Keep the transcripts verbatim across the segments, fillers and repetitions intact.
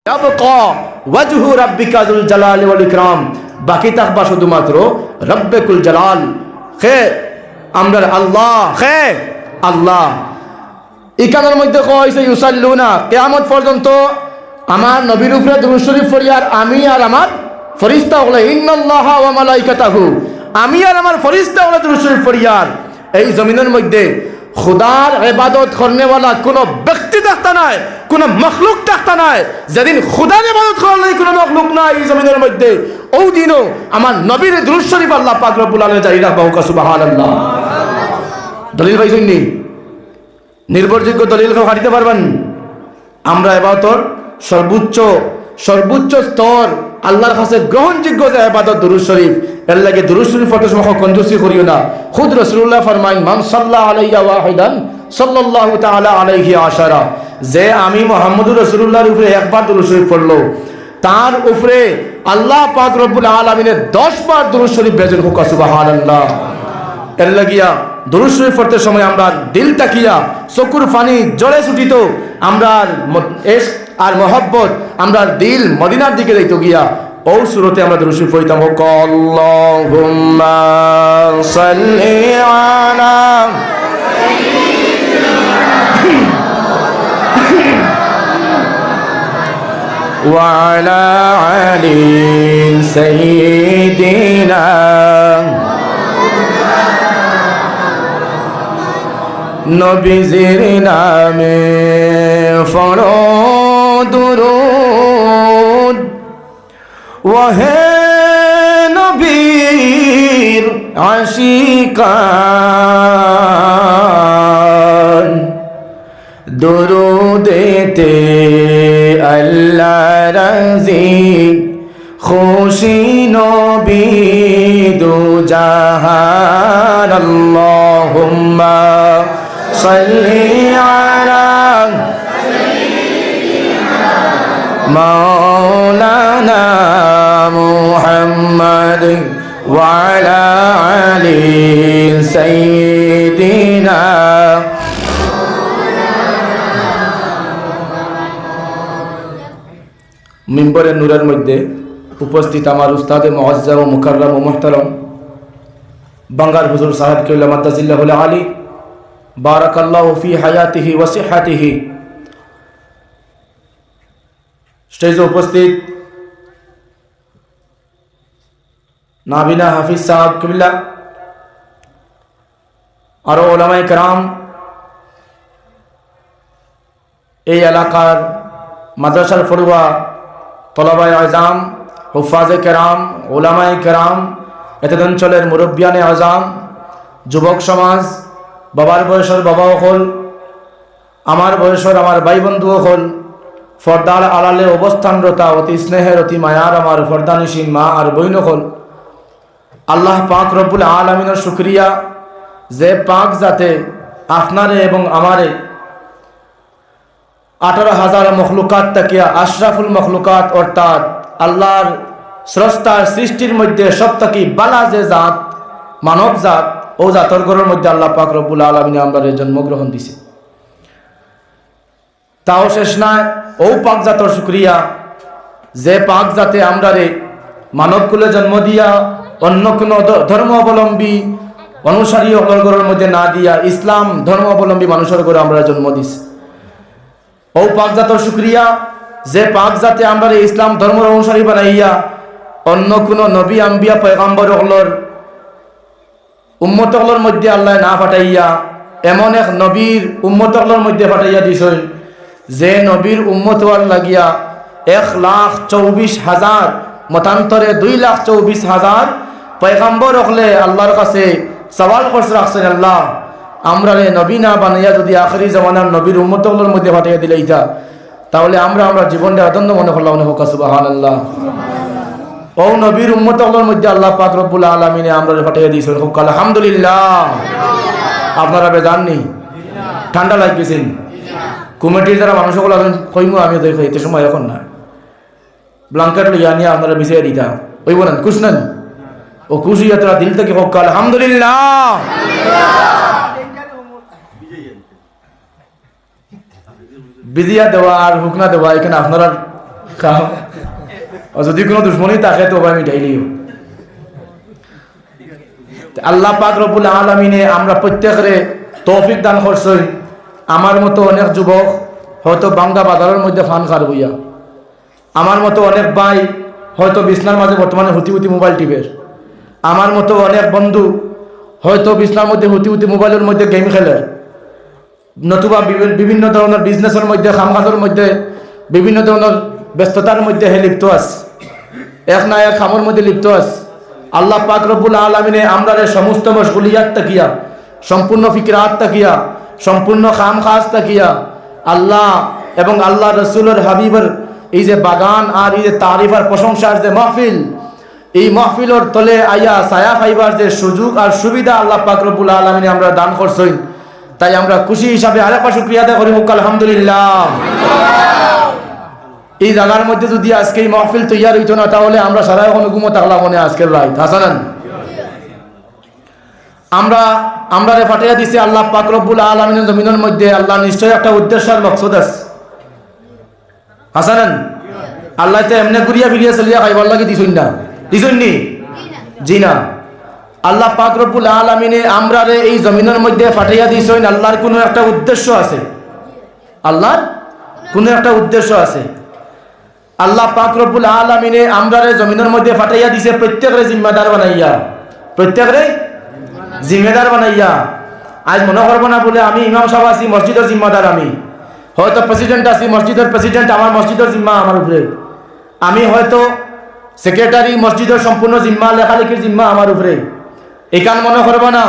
ইয়াবকা ওয়াজহু রাব্বিকা যুল জালালি ওয়াল ইকরাম, বাকি থাকবা শুধুমাত্র রব্বে কুল জালাল। কে? আমরার আল্লাহ। কে? আল্লাহ। ইখানর মধ্যে কওয়া অইছে ইউসাল্লুনা, কিয়ামত পর্যন্ত আমার নবীর উপরে দুরূদ শরীফ পড়িয়ার আমি আর আমার ফেরেশতা অকলে, ইন্নাল্লাহা ওয়া মালাইকাতাহু, আমি আর আমার ফেরেশতা অকলে দুরূদ শরীফ পড়িয়ার। এই জমিনর মধ্যে খুদার ইবাদত করনেওয়ালা কুনু ব্যক্তি থাকতা নায়, কুনু মখলুক থাকতা নায়। যেদিন খুদার ইবাদত করার লাগি কুনু মখলুক নাই এই জমিনর মধ্যে, অউ দিনও আমার নবীর দুরূদ শরীফ আল্লাহ পাক রব্বুল আলামিন জারি রাখবা। কউক্কা সুবহানাল্লাহ। দলিল পাইছইন নি? নির্ভরযোগ্য দলিল কেউ কাটিতে পারবা নি? আমরা ইবাদতর সর্বোচ্চ, সর্বোচ্চ স্তর, আল্লাহর কাছে গ্রহণযোগ্য যে ইবাদত দুরূদ শরীফ, এর লাগি দুরূদ শরীফ পড়তে সময় কঞ্জুসি করিও না। খুদ রাসূলুল্লাহ ফরমাইন, "মান সাল্লা আলাইয়া ওয়াহিদান সাল্লাল্লাহু তাআলা আলাইহি আশারা।" যে আমি মুহাম্মদুর রাসূলুল্লাহর উপরে একবার দুরূদ শরীফ পড়লো, তার উপরে আল্লাহ পাক রব্বুল আলামিনে দশ বার দুরূদ শরীফ ভেজন। কউক্কা সুবহানাল্লাহ। এর লাগিয়া দুরূদ শরীফ পড়তে সময় আমরার দিল থাকিয়া চকুর পানি জড়ে ছুটিতো, আমরার ম-, ইশক আর মহব্বত, আমরার দিল মদিনার দিকে যাইতো গিয়া। অউ সুরতে আমরা দুরূদ শরীফ পড়িতাম, কউক্কা আল্লাহুম্মা সাল্লি আলা وعلى آل سيدنا। নবীজির নামে পড়ো দুরূদ, ওহে নবীর আশিকান। দুরূদেতে আল্লাহ রাজি, খুশি নবী দু জাহান। আল্লাহুম্মা সাল্লি আলা মাওলানা মুহাম্মদ ওয়া আলা আলি সাইয়্যিদিনা। মিম্বরে নূরের মধ্যে উপস্থিত আমার উস্তাদে মুআজ্জাম ও মুকাররম ও মুহতারাম বাঙ্গার হুজুর সাহেব কিবলা মাদ্দাজিল্লাহুল আলী, বারাকাল্লাহু ফি হায়াতিহি ওয়া সিহহাতিহি। স্টেজে উপস্থিত নাবিনা হাফিজ সাহেব কিবলা, আরো ওলামায়ে কেরাম, এই এলাকার মাদ্রাসার পড়ুয়া, তলাবায়ে আজাম, হুফাজে কেরাম, ওলামায়ে কেরাম, এতদ অঞ্চলের মুরব্বিয়ানে আজাম, যুবক সমাজ, বাবার বয়সর বাবা অকল, আমার বয়সর আমার ভাই বন্ধু অকল, পর্দার আড়ালে অবস্থানরতা অতি স্নেহের, অতি মায়ার আমার পর্দানিশীন মা আর বইন অকল, আল্লাহ পাক রব্বুল আলামিনর শুকরিয়া, যে পাক জাতে আপনারে এবং আমারে আঠারো হাজার মখলুকাত থাকিয়া আশরাফুল মখলুকাত অর্থাৎ আল্লাহর স্রষ্টার সৃষ্টির মধ্যে সব থাকি বালা যে জাত, মানব জাত, অউ জাতর ঘরর মধ্যে আল্লাহ পাক রব্বুল আলামিনে আমরারে জন্মগ্রহণ দিছে। তাও শেষ নায়, অউ পাক জাতর শুকরিয়া, যে পাক জাতে আমরারে মানবকুলে জন্ম দিয়া অন্য কুনু ধ-, ধর্ম অবলম্বী অনুসারী অকলর ঘরর মধ্যে না দিয়া ইসলাম ধর্ম অবলম্বী মানুষর ঘরো আমরারে জন্ম দিছে। অউ পাক জাতর শুকরিয়া, যে পাক জাতে আমরারে ইসলাম ধর্মর অনুসারী বানাইয়া অন্য কুনু নবী, আম্বিয়া, পয়গাম্বর অকলর উম্মত অকলর মধ্যে আল্লায় না পাঠাইয়া এমন এক নবীর উম্মত অকলর মধ্যে পাঠাইয়া দিছইন, যে নবীর উম্মত অওয়ার লাগিয়া এক লাখ চব্বিশ হাজার, মতান্তরে দুই লাখ চব্বিশ হাজার পয়গাম্বর অকলে আল্লাহর কাছে সওয়াল করছে রাখছইন, "আল্লাহ, আমরারে নবী না বানাইয়া যদি আখেরি জমানার নবীর উম্মত অকলর মধ্যে পাঠাইয়া দিলাইতা, তাহলে আমরা আমরার জীবনটা ধন্য মনে করলাম না।" কউক্কা সুবহানাল্লাহ। অউ নবীর উম্মত অকলর মধ্যে আল্লাহ পাক রব্বুল আলামিনে আমরারে পাঠাইয়া দিছইন। কউক্কা আলহামদুলিল্লাহ। আপনারা বেজার নি? ঠান্ডা লাগি গেছে নি? কমিটির যারা মানুষ অকল আছইন, কইমু আমি, তো এত সময় অখন না। ব্ল্যাঙ্কেট লইয়া আনিয়া আপনারা বিছাইয়া দিতা। অইবো না? খুশ না? অউ খুশ অইয়া তারা দিল থাকি কউক্কা আলহামদুলিল্লাহ। ভিজাইয়া দেওয়া আর হুকনা দেওয়া, ইখান আপনারার আর যদি কুনু দুশমনি থাকে তো ভাই মিটাইলিও। আল্লাহ পাক রব্বুল আলামিনে আমরা প্রত্যেকরে তৌফিক দান করছইন। আমার মতো অনেক যুবক হয়তো বাঙ্গা বাজারর মধ্যে ফান খার বইয়া, আমার মতো অনেক ভাই হয়তো বিছনার মাঝে বর্তমানে হুতি হুতি মোবাইল টিপের, আমার মতো অনেক বন্ধু হয়তো বিছনার মধ্যে হুতি হুতি মোবাইলর মধ্যে গেম খেলের, নতুবা বিভি-, বিভিন্ন ধরনর বিজনেসর মধ্যে, কামকাজর মধ্যে, বিভিন্ন ধরনর ব্যস্ততার মধ্যে হে লিপ্ত আছ, এক না এক কামর মধ্যে লিপ্ত আছ। আল্লাহ পাক রব্বুল আলামিনে আমরারে সমস্ত মশগুলিয়াত থাকিয়া, সম্পূর্ণ ফিকরাত থাকিয়া, সম্পূর্ণ কাম কাজ থাকিয়া আল্লাহ এবং আল্লাহ রসুলর হাবিবর এই যে বাগান আর এই যে তারিফ আর প্রশংসার যে মাহফিল, এই মাহফিলর তলে আইয়া ছায়া পাইবার যে সুযোগ আর সুবিধা আল্লাহ পাক রব্বুল আলামিনে আমরা দান করছইন, তাই আমরা খুশি হিসাবে আরেকবার শুকরিয়া আদায় করি, মুখ আলহামদুলিল্লাহ। এই জাগার মধ্যে যদি আজকে এই মাহফিল তৈয়ার হইতো না, তাহলে আমরা সারা এখন ঘুমো থাকলাম মনে আজকের রাইত। হাসানান, আমরা, আমরারে ফাটাইয়া দিছে আল্লাহ পাক রব্বুল আলামিনের জমিনের মধ্যে। আল্লাহ নিশ্চয় একটা উদ্দেশ্য আর মকসদ আছে। হাসানান, আল্লাহ তো এমনে ঘুরিয়া ফিরিয়া চলিয়া খাইবার লাগি দিছইন না, দিছইন নি? জি না। আল্লাহ পাক রব্বুল আলামিনে আমরারে এই জমিনের মধ্যে ফাটাইয়া দিছইন, আল্লাহর কোনো একটা উদ্দেশ্য আছে। আল্লাহর কোনো একটা উদ্দেশ্য আছে। আল্লাহ পাক রব্বুল আলামিনে আমরারে জমিনের মধ্যে ফাটাইয়া দিছে প্রত্যেকরে জিম্মাদার বানাইয়া, প্রত্যেকরে জিম্মাদার বানাইয়া। আজ মনে করবো না বলে আমি ইমাম সাহেব আছি, মসজিদের জিম্মাদার আমি, হয়তো প্রেসিডেন্ট আছি, মসজিদের প্রেসিডেন্ট, আমার মসজিদের জিম্মা আমার উপরে, আমি হয়তো সেক্রেটারি, মসজিদের সম্পূর্ণ জিম্মা, লেখালেখির জিম্মা আমার উপরে। এখান মনে করবো না,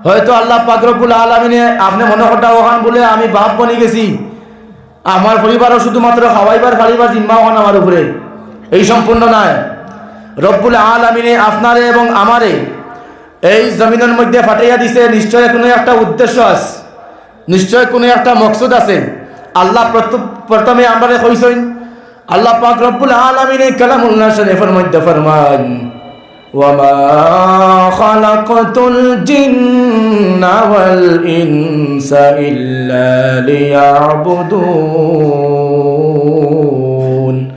হয়তো আল্লাহ পাক রব্বুল আলামিনে আপনি মনে করতা ওখান বলে আমি বাপ বনি গেছি, আমার পরিবারও শুধুমাত্র খাওয়াইবার ফাড়িবার জিম্মা ওখান আমার উপরে। এই সম্পূর্ণ নয়। রব্বুল আলামিনে আপনারে এবং আমারে এই জমিনের মধ্যে ফাটাইয়া দিছে, নিশ্চয় কোনো একটা উদ্দেশ্য আছে, নিশ্চয় কোনো একটা মকসুদ আছে। আল্লাহ প্রথ-, প্রথমে আমরারে কইছইন, আল্লাহ পাক রব্বুল আলামিনে কালামুল্লাহ শরীফের মধ্যে ফরমান, "ওয়া মা খালাকতুল জিন্না ওয়াল ইনসা ইল্লা লিয়াবুদুন।"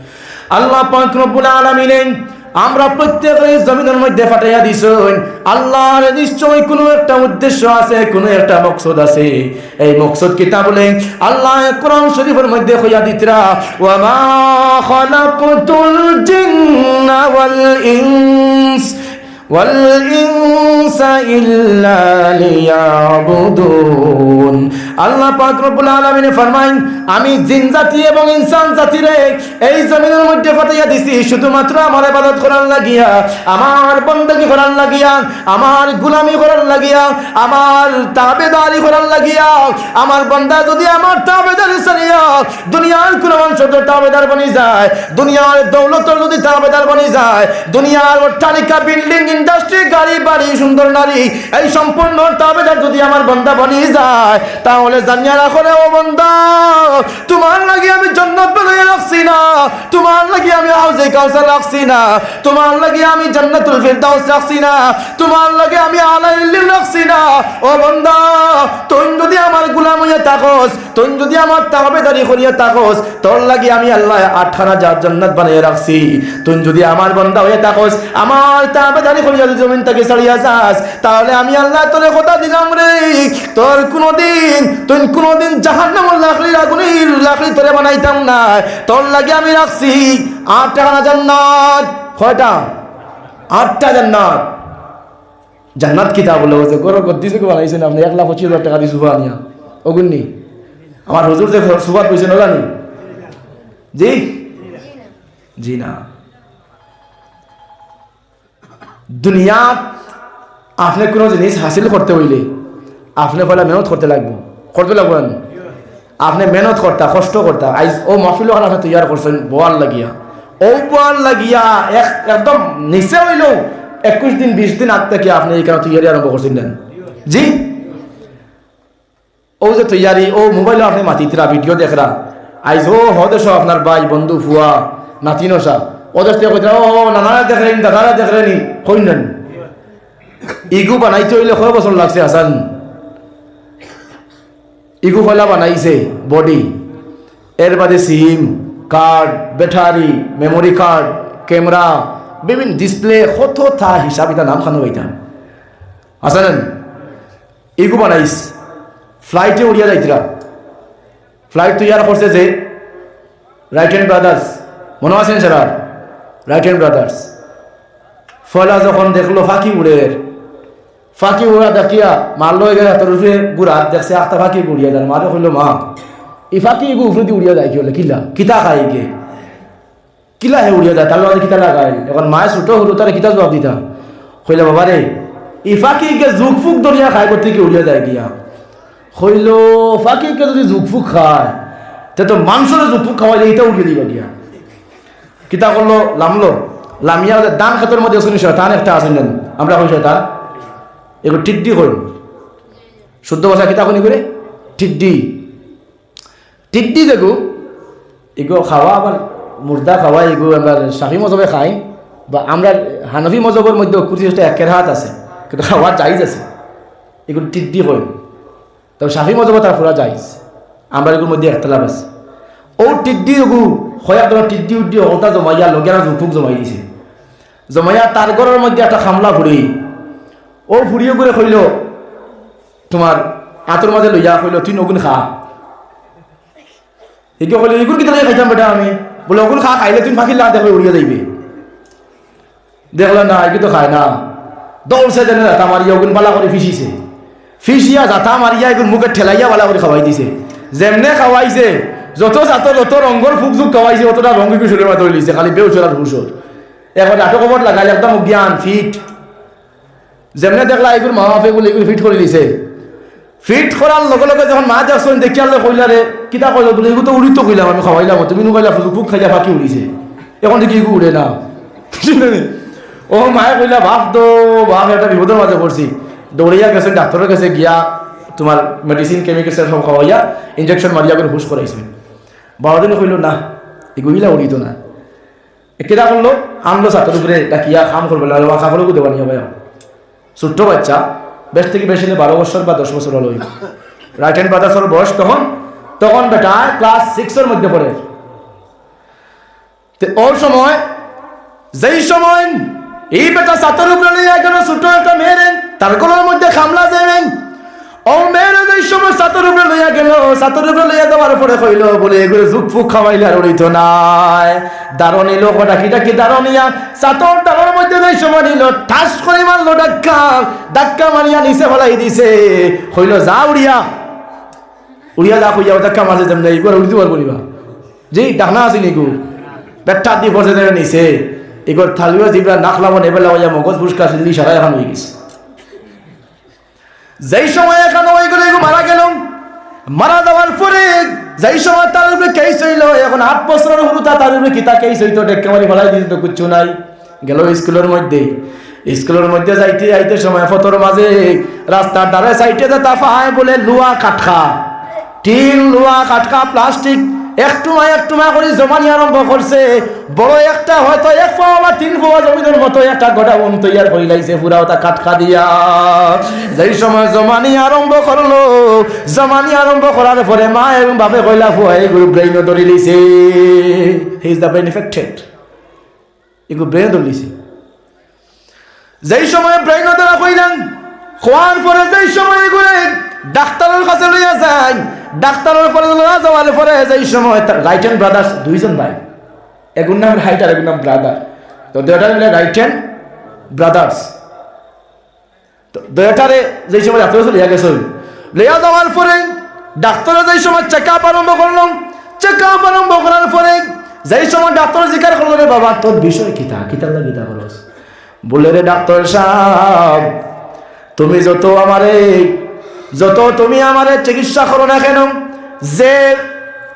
আল্লাহ পাক রব্বুল আলামিনে আমরা প্রত্যেকরে জমিনের মধ্যে ফাটাইয়া দিছইন। আল্লাহর নিশ্চয় কোনো একটা উদ্দেশ্য আছে, কোনো একটা মকসদ আছে। এই মকসদ কিতা বলে? আল্লাহ কোরআন শরীফের মধ্যে কইয়া দিতরা, "ওয়া মা খালাকতুল জিন্না ওয়াল ইনস, ওয়াল ইনসা ইল্লা লিয়াবুদুন।" আল্লাহ পাক রব্বুল আলামিনে ফরমাইন, "আমি জিন জাতি এবং ইনসান জাতিরে এই জমিনের মধ্যে ফাটাইয়া দিছি শুধুমাত্র আমার ইবাদত করার লাগিয়া, আমার বন্দেগী করার লাগিয়া, আমার গোলামি করার লাগিয়া, আমার তাবেদারি করার লাগিয়া। আমার বন্দা যদি আমার তাবেদারি ছাড়িয়া দুনিয়ার কোনো মানুষর তাবেদার বনি যায়, দুনিয়ার দৌলতর যদি তাবেদার বনি যায়, দুনিয়ার অট্টালিকা, বিল্ডিং, ইন্ডাস্ট্রি, গাড়ি, বাড়ি, সুন্দর নারী, এই সম্পূর্ণ তাবেদার যদি আমার বন্দা বনি যায়, তাহলে জানিয়া রাখো রে ও বন্দা, তোমার লাগি আমি জান্নাত বানাইয়া রাখছি না, তোমার লাগি আমি হাউজে কাউসার রাখছি না, তোমার লাগি আমি জান্নাতুল ফিরদাউস রাখছি না, তোমার লাগি আমি আলা ইল্লিন রাখছি না। ও বন্দা, তুই যদি আমার গোলাম হইয়া থাকস, তুই যদি আমার তাবেদারি করিয়া থাকস, তোর লাগি আমি আল্লাহ আটখানা যা-, জান্নাত বানাইয়া রাখছি। তুই যদি আমার বন্দা হইয়া থাকস, আমার তাবেদারি করিয়া যদি জমিন থাকি ছাড়িয়া যাস, তাহলে আমি আল্লাহ তোরে কথা দিলাম রে, তোর কোনোদিন, তুই কোনোদিন জাহান্নামর লাকড়ির আগুনের লাকড়ি তোরে বানাইতাম না। তোর লাগি আমি রাখছি আটখানা জান্নাত।" কয়টা? আটটা জান্নাত। জান্নাত কিতা বলে? ওই যে ঘরো গদ্দি যে বানাইছেন আপনি, এক লাখ পঁচিশ হাজার টাকা দিয়ে সুফা আনিয়া, ওগুন নি? আমার হুজুর যে সুফাত কইছেন, ওলা নি? জি? জি না। দুনিয়াত আপনি কোনো জিনিস হাসিল করতে হইলে আপনি পয়লা মেহনত করতে লাগবো, করতে লাগবো না? আপনি মেহনত করতা, কষ্ট করতা। আইজ ও মাহফিল ওখানে আপনি তৈয়ার করছেন বওয়ার লাগিয়া, ও বওয়ার লাগিয়া এক-, একদম নিচে হইলেও একুশ দিন, বিশ দিন আগ থেকে আপনি এখানে তৈয়ারি আরম্ভ করছেন না? জি, ও যে তৈয়ারি, ও মোবাইলো আপনি মাতিতরা, ভিডিও দেখরা, আইজ ও হদেশ আপনার ভাই, বন্ধু, ফুয়া, নাতি নশা, ও দেশ থেকে কইতরা, "ও, ও, নানারা দেখলেনি, দাদারা দেখলেনি", কইন না নি? ইগু বানাইতে হইলে কয় বছর লাগছে, হাসান? ইগু পয়লা বানাইছে বডি, এর বাদে SIM, card, battery, memory card, camera, বিভিন্ন ডিসপ্লে, কত তা হিসাব, ইতা নাম খানো পাইতাম। আছে না? ইগু বানাইছে, ফ্লাইটে উড়িয়া যাইতরা। ফ্লাইট তৈয়ার করছে যে রাইট হ্যান্ড ব্রাদার্স, মনো আছে নি স্যার? Right hand brothers. পয়লা যখন দেখলো ফাকি উড়ের, ফাকি উড়া দেখিয়া মারলো এগু হাতর উপরে, গুড়া দেখছে আখতা ফাকি উড়িয়া যার। মারে কইলো, "মা, ই ফাকি ইগু উপরেদি উড়িয়া যায় কিলা? কিতা খায় ইগে? কিলা হে উড়িয়া যায়? তার লগে কিতা লাগাইল?" এখন মায়ে ছোট হুরু তারে কিতা জবাব দিতা? কইলা, "বাবা রে, ই ফাকি ইগে জুক ফুক ধরিয়া খায়, করতে কি উড়িয়া যায় গিয়া?" কইলো, "ফাকি ইগে যদি জুক ফুক খায়, তে তো মানষরে জুক ফুক খাওয়াইলে ইটা উড়িয়া দিবা গিয়া।" কিতা করলো? লামলো। লামিয়া ওদের ধান খেতর মধ্যে শুনি শয়তান একটা আছে না, আমরা কই শয়তান, এগু টিড্ডি কই। শুদ্ধ ভাষা কিতা কই ইগুরে? টিড্ডি। টিড্ডি যেগু, ইগু খাওয়া আবার মুর্দা খাওয়া, ইগু আমরা শাফি মজহবে খাই, বা আমরা হানাফি মজহবর মধ্যে কুরসি একটা একের হাত আছে, কিন্তু খাওয়া জায়েজ আছে। ইগু টিড্ডি কই। তবে শাফি মজহবো তার পুরা জায়েজ, আমরা ইগুর মধ্যে একতলাফ আছে। ও টিড্ডি ওগু, কয়েক ধরনের টিড্ডি উড্ডি হকলতা জমাইয়া লগে আর জুক ফুক জমাই দিছে। জমাইয়া তার ঘরর মধ্যে একটা খামলা ফুড়ি, ও ফুড়ি ওগুরে কইলো, তোমার আতর মাঝে লইয়া কইলো, "তুই নগুন খা।" ইগে কইলো, "ইগুর কিতা লইয়া খাইতাম বেটা আমি?" বলে, "অগুন খা, খাইলে তুই ফাকির লাগা দেখবে উড়িয়া যাইবে।" দেখলা না, ইগু তো খায় না। দৌড়ছে যেনে জাতা মারিয়া অগুন বালা করি ফিসিছে। ফিসিয়া জাতা মারিয়া ইগুর মুখে ঠেলাইয়া বালা করি খাওয়াই দিছে। যেমনে খাওয়াইছে, যত জাতর যত রঙর ফুকজুক খাওয়াইছে, অতটা রঙ ইগু শরীরর মাঝে লইছে, খালি বেউসর আর হুশর। এখন আটো কবর লাগাইল, একদম অজ্ঞান, ফিট। যেমনে দেখলা ইগুর মা বাপে বলে ইগুর ফিট করি দিছে। ফিট করার লগে লগে যখন মা দেখছইন, দেখিয়া আল্লাহ কইলা রে, কিতা কইলো? বলে, "ইগু তো উড়িত কইলাম আমি খাওয়াইলাম, তুমি নু কইলা ফুক খাইয়া ফাকি উড়িছে, এখন দেখি ইগু উড়ে না।" ও মায়ে কইলা, "বাপ তো, বাপ একটা বিপদর মাঝে পড়ছি।" দৌড়াইয়া গেছে ডাক্তারর কাছে গিয়া, তোমার মেডিসিন, কেমিক্যাল সব খাওয়াইয়া, ইনজেকশন মারিয়া করে হুশ করাইছে। বারো দিন কইলো, "না, ইগু ইলা উড়িত না।" এ কিতা করলো? আনলো ছাতর উপরে ডাকিয়া কাম করবে, "আমার কাপড় দেওয়া নিয়ে ভাই।" ছোট্ট বাচ্চা, বেশ থেকে বেশি হলে বারো বছর বা দশ বছর হলো। রাইট হ্যান্ড ব্রাদার্সর বয়স তখন, তখন বেটা ক্লাস সিক্সর মধ্যে পড়ে। তে ওই সময়, যেই সময় এই বেটা ছাতর উপরে লইয়া গেল ছোট একটা মেয়েরে, তার গলার মধ্যে খামলা দেবেন, ও মেয়েরে যেই সময় ছাতর উপরে লইয়া গেল, ছাতর উপরে লইয়া যাওয়ার পরে কইলো, বলে, "এগুলো জুক ফুক খাওয়াইলে আর উড়িত নায়।" দারো নিল, ডাকি ডাকি দারো নিয়া ছাতর দারোর মধ্যে যেই সময় নিল, ঠাস করে মারলো ধাক্কা, ধাক্কা মারিয়া নিচে ফেলাই দিছে। কইলো, "যা উড়িয়া, উড়িয়া যা," কইয়া ধাক্কা মারছে যেমনে, এগুলো উড়িতে পারবো নিবা। যেই ডাকনা আছে নিগু, পেটটা দিয়ে পড়ছে যেমনে নিচে, এগুলো থালিও জিবরা নাক লাবো নেবে লাগাইয়া মগজ ফুসকা সিল্লি সারা এখন হয়ে গেছে। যেই সময় এখানে ওই করে মারা গেল, মারা যাওয়ার পরে যেই সময় তার উপরে কেস হইল, এখন আট বছরের হুরুতা তার উপরে কিতা কেস হইতো, ডেক্কা মারি ফেলাই দিত, কিচ্ছু নাই। গেল স্কুলের মধ্যে, স্কুলের মধ্যে যাইতে যাইতে সময় ফতর মাঝে রাস্তার ধারে সাইডে যেটা পায় বলে লুয়া কাটখা, টিন, লুয়া কাটখা, প্লাস্টিক, এক টুমা এক টুমা করে জমানি আরম্ভ করছে। বড় একটা হয়তো এক পোয়া বা তিন পোয়া জমিনের মতো একটা গোডাউন তৈয়ার করি লাইছে পুরা ওটা কাটখা দিয়া। যেই সময় জমানি আরম্ভ করলো, জমানি আরম্ভ করার পরে মা এবং বাপে কইলা, "ফুয়া, এগুলো ব্রেইনও ধরি লিছে, he is the brain affected।" এগুলো ব্রেইনও ধরি লিছে। যেই সময় ব্রেইনও ধরা কইলাম, খোয়ার পরে যেই সময় এগুলো ডাক্তারের কাছে লইয়া যায়, ডাক্তারের পরে লইয়া যাওয়ার পরে যেই সময় রাইট হ্যান্ড ব্রাদার্স দুইজন ভাই, এগুর নাম রাইট আর এগুর নাম ব্রাদার, তো দুইটা মিলে রাইট হ্যান্ড ব্রাদার্স। তো দুইটারে যেই সময় ডাক্তার কাছে লইয়া গেছে, লইয়া যাওয়ার পরে ডাক্তারে যেই সময় চেক আপ আরম্ভ করলো, চেক আপ আরম্ভ করার পরে যেই সময় ডাক্তার জিজ্ঞাসা করলো, "রে বাবা, তোর বিষয় কিতা? কিতার লাগি ইতা করস?" বলে, "রে ডাক্তার সাহেব, তুমি যত আমারে, যত তুমি আমারে চিকিৎসা করো না কেন, যে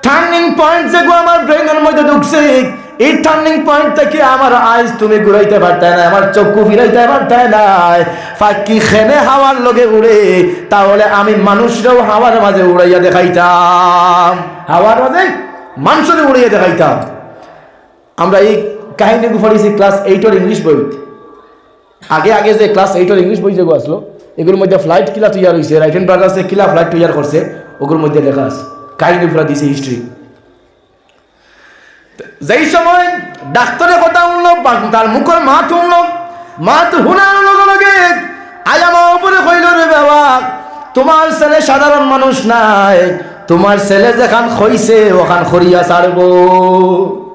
টার্নিং পয়েন্ট যেগু আমার ব্রেইনের মধ্যে ঢুকছে, এই টার্নিং পয়েন্ট থেকে আমার আইজ তুমি ঘুরাইতে পারতায় না, আমার চক্ষু ফিরাইতে পারতায় না। ফাকি খেনে হাওয়ার লগে উড়ে, তাহলে আমি মানুষরাও হাওয়ার মাঝে উড়াইয়া দেখাইতাম, হাওয়ার মাঝে মানুষরে উড়াইয়া দেখাইতাম।" আমরা এই কাহিনীগু পড়ছি ক্লাস এইটর ইংলিশ বইত। আগে আগে যে ক্লাস এইটর ইংলিশ বই যেগু আসলো, এগুর মধ্যে ফ্লাইট কিলা তৈয়ার হইছে, রাইট হ্যান্ড ব্রাদার্সে কিলা ফ্লাইট তৈয়ার করছে, ওগুর মধ্যে লেখা আছে, কাহিনী পুরা দিছে হিস্ট্রি। যেই সময় ডাক্তরে কথা হুনলো, বা-, তার মুখর মাত হুনলো, মাত হুনার লগে লগে আয়া মার উপরে কইলো, "রে বাবা, তুমার ছেলে সাধারণ মানুষ নায়, তুমার ছেলে যেখান কইছে অখান করিয়া ছাড়বো,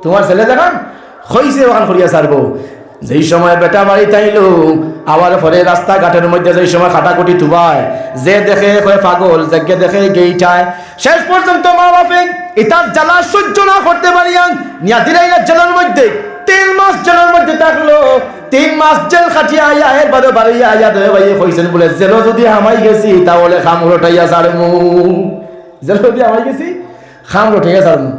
তুমার ছেলে যেখান কইছে অখান করিয়া ছাড়বো।" যেই সময় বেটা বাড়িত আইলো, আওয়ার পরে রাস্তাঘাটর মধ্যে যেই সময় কাটাকুটি তুবায়, যে দেখে কয় পাগল, যেগে দেখে গেইটায়। শেষ পর্যন্ত মা বাপে ইতার জ্বালা সহ্য না করতে পারিয়া নিয়া দিলাইলা জেলর মধ্যে। তিন মাস জেলর মধ্যে থাকলো। তিন মাস জেল খাটিয়া আইয়া, এর বাদে বারইয়া আইয়া দুইও ভাইয়ে কইছইন বুলে, "জেলো যুদি হামাই গেছি, তাইলে খাম রটাইয়া ছাড়মু।" জেলো যুদি হামাই গেছি, খাম রটাইয়া ছাড়মু।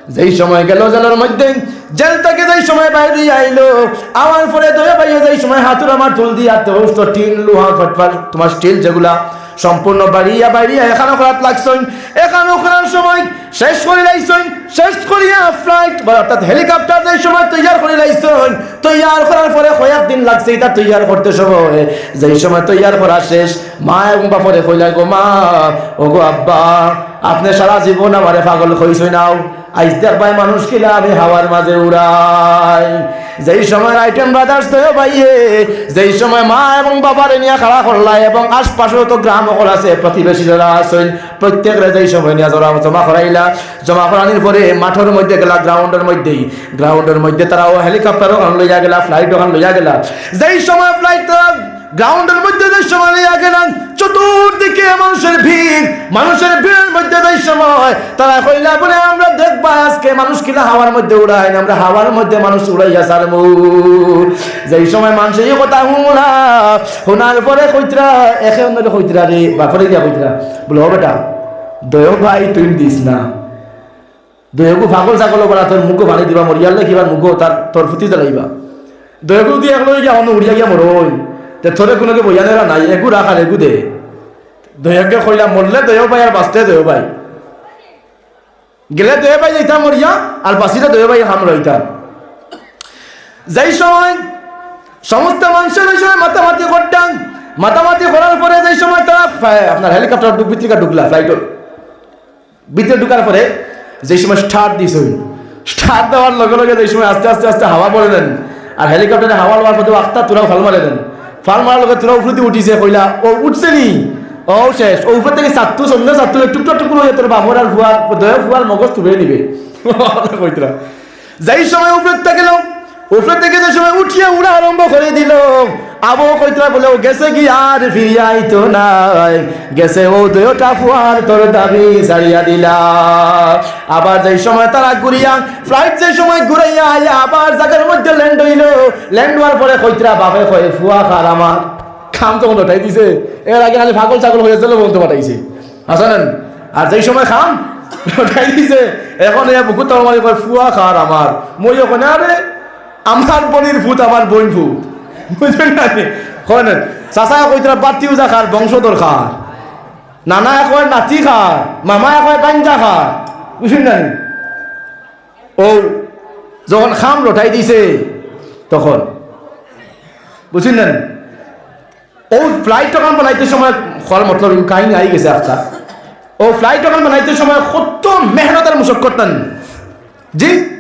যেই সময় গেলো জেলর মধ্যে, জেল থাকি যেই সময় বাইরে আইলো, আওয়ার পরে দুইও ভাইয়ে যেই সময় হাতুড় আমার তুল দিয়া, তো টিন, লোহা, ফাটফাট, তুমার স্টিল যেগুলা, সম্পূর্ণ বাড়িয়া বাড়িয়া এখানো করাত লাগছইন। এখানো করার সময় শেষ করি লাইছইন, শেষ করিয়া ফ্লাইট বা অর্থাৎ হেলিকপ্টার যেই সময় তৈয়ার করি লাইছইন, তৈয়ার করার পরে কয়েকদিন লাগছে ইতা তৈয়ার করতে সময়। যেই সময় তৈয়ার করা শেষ, মা এবং বাপরে কইলা, "গো মা, ও গো আব্বা, আপনে সারা জীবন আমারে পাগল কইছইন নাও, আইজ দেখবায় মানুষ কিলা আমি হাওয়ার মাঝে উড়াই।" যেই সময় আইটেম ব্রাদার্স দুইও ভাইয়ে, যেই সময় মা এবং বাবারে নিয়া খাড়া করলা এবং আশপাশে তো গ্রাম অকল আছে, প্রতিবেশী যারা আছইন, প্রত্যেকরে যেই সময় নিয়া জড়া জমা করাইলা, জমা করানির পরে মাঠর মধ্যে গেলা, গ্রাউন্ডর মধ্যে, গ্রাউন্ডর মধ্যে তারা ও হেলিকপ্টার অখান লইয়া গেলা, ফ্লাইট অখান লইয়া গেলা। যেই সময় ফ্লাইট তারা গ্রাউন্ডর মধ্যে যেই সময় লইয়া গেলা, চতুর্দিকে মানুষের ভিড়, মানুষের ভিড়র মধ্যে যেই সময় তারা কইলা বুলে, "আমরা দেখবা আজকে মানুষ কিলা হাওয়ার মধ্যে উড়াইন, আমরা হাওয়ার মধ্যে মানুষ উড়াইয়া ছাড়মু।" যেই সময় মানষে ই কথা হুনলা, হুনার পরে কইতরা, একে অন্যরে কইতরা রে, বাপরে গিয়া কইতরা, বুলে, "ও বেটা, দুইও ভাই তুই দিস না, দুইওগু পাগল ছাগল করা, তোর মুখো পানি দিবা, মরিয়ার লাগি কিবা মুখো তার তোর ফুতি জ্বালাইবা। দুইওগু দি এক লগে গিয়া অনো উড়িয়া গিয়া মরইন, তে তোরে কুনুকে বইয়া নেরা নাই, এগু রাখ আর এগু দে।" দুইওগে কইলা, "মরলে দুইও ভাই আর বাঁচলে দুইও ভাই।" গেলে দুইও ভাই যাইতাম মরিয়া, আর বাঁচিলে দুইও ভাই হাম রইতাম। যেই সময় সমস্ত মানুষে যেই সময় মাতামাতি করতাম, মাতামাতি করার পরে যেই সময় তারা ফ্লা-, আপনার হেলিকপ্টার ডুব-, ভিতরে ঢুকলা, ফ্লাইটর ভিতরে ঢুকার পরে যেই সময় স্টার্ট দিছইন, স্টার্ট দেওয়ার লগে লগে যেই সময় আস্তে আস্তে আস্তে হাওয়া ভরে দেন, আর হেলিকপ্টারে হাওয়া লওয়ার পথে আখতা থুড়া ফাল মারে দেন, ফাল মারার লগে থুড়া উপরেদি উঠিছে, কইলা, "ও উঠছে নি?" ও শেষ, ও উপর থাকি ছাত্তু, সন্ধ্যা ছাত্তু, টুকরা টুকরো হয়ে তোর বাপর আর ফুয়ার, দয়া ফুয়ার মগজ তুলে নিবে। কইতরা। যেই সময় উপরে থাকি গেল, উপরে থাকি যে সময় উঠিয়া উড়া আরম্ভ করি দিল, আবু কইতরা বুলে, "ও গেছে কি আর ফিরিয়া আইতো নায়, গেছে ও দুইওটা ফুয়ার তোর দাবি ছাড়িয়া দিলা।" আবার যেই সময় তারা ঘুরিয়া, ফ্লাইট যে সময় ঘুরাইয়া আইয়া আবার জাগার মধ্যে ল্যান্ড হইল, ল্যান্ড হওয়ার পরে কইতরা বাপে কয়, "ফুয়া খার আমার।" কাম তো মনে উঠাই দিছে। এর আগে খালি পাগল ছাগল হয়ে চলে বলতে পাঠাইছে। হাসানেন? আর যেই সময় কাম উঠাই দিছে, এখন এ বুকুত তরবারি কয়, "ফুয়া খার আমার।" মই ওখানে, "আরে, আমার বনির ফুত, আমার বইন ফুত।" বুঝলেন না নি? কয় না? চাচা কইতরা, "বাতি উজা খার, বংশধর খার।" নানা কয়, "নাতি খার।" মামা কয়, "বাইঞ্জা খার।" বুঝলেন না নি? ও যখন কাম রটাই দিছে তখন, বুঝছইন না? ও ফ্লাইট অখান বানাইতে সময়, কওয়ার মতলব, এই কাহিনী আই গেছে একটা। ও ফ্লাইট অখান বানাইতে সময় কত মেহনত আর মুশক্কত নানি? জি,